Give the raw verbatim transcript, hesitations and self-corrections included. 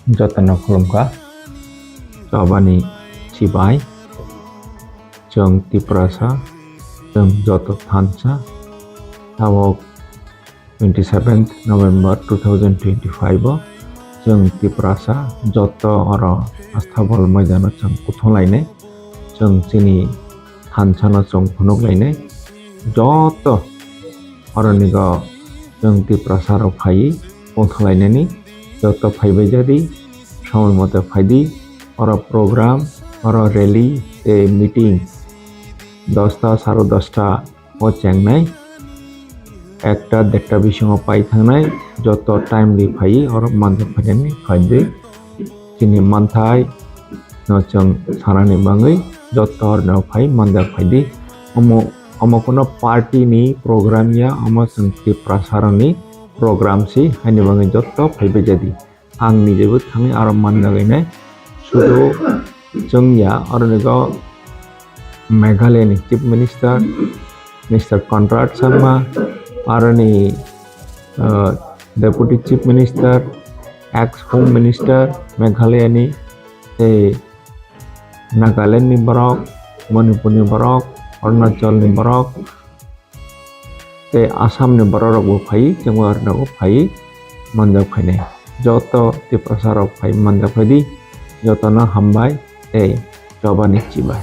Jotono khulumkha. Chobani chibai. Chwng Tiprasa, chwng joto thansa. Tabok twenty seventh November two thousand twenty-five o chwng Tiprasa joto oro Asthabal maidano chwng kuthung lainai. Chwng chini thansano chwng phunuk lainai. Joto oronigo chwng Tiprasa rok phaiwi kuthung lainani joto phaibai jadi, somoi mote phaidi. Oro program, oro rally tei meeting dosta, saro dosta o chengnai, ekta derta bisingo pai thangnai, joto timely phaiwi oro manjak phainani phaidi. Chini manthai no chwng sanani bagwi joto orno phai manjak phaidi. Omo, omo kuno party ni program ya, omo chwng Tiprasa rokni program si, haini bagwi joto phaibai jadi. Ang nijebo thangwi aro manjak nai. Sudu chwng ya, oronigo Meghalaya ni Chief Minister, Mister Conrad Sangma, aroni, uh, Deputy Chief Minister, ex Home Minister Meghalaya ni, tei Nagaland ni borok, Manipur ni borok, Arunachal ni borok, tei Assam ni borok rok bo phai, chwng bo aroni bo phai manjak phainai. Joto Tiprasa rok phai manjak phaidi, jotono hambai tei chobani chibai.